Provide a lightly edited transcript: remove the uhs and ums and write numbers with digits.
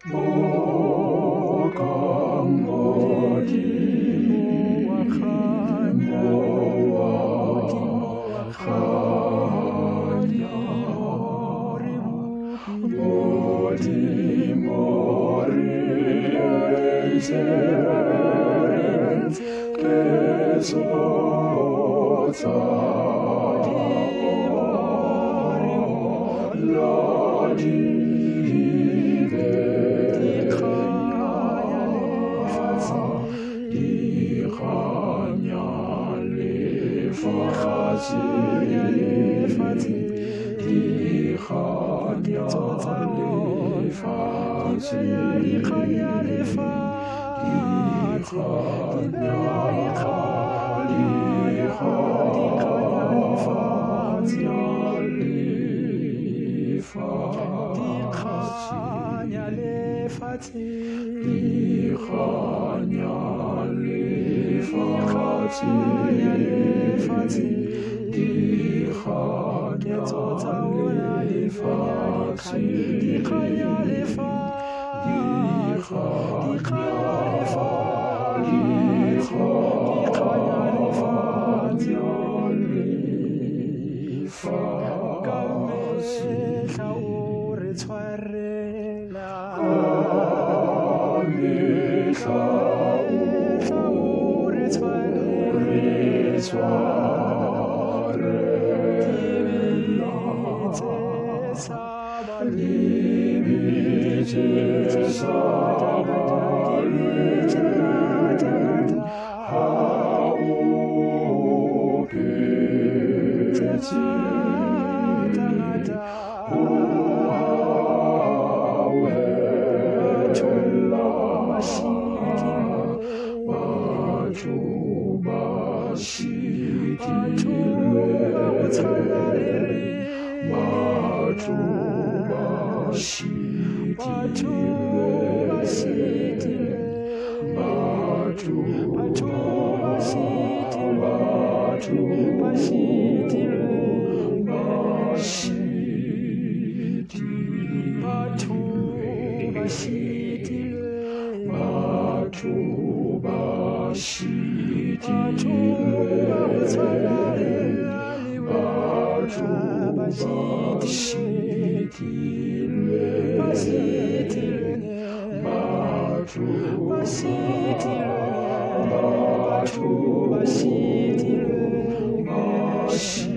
Bokang Modimo wa kganya, Modimo re entse ketso tsa ona di di kganya lefatshe, di kganya lefatshe, di kganya, di kganya lefatshe, di kganya lefatshe, di kganya lefatshe, di kganya, di kganya lefatshe. Ka mehla o re tshwarela, ka mehla o re re tshwarela dibe tse sa balweng, ha o phetse ho hauhela batho ba sitilweng, batho ba sitilweng, batho batho ba sitilweng, batho ba sitilweng, batho ba sitilweng, batho batho ba sitilweng.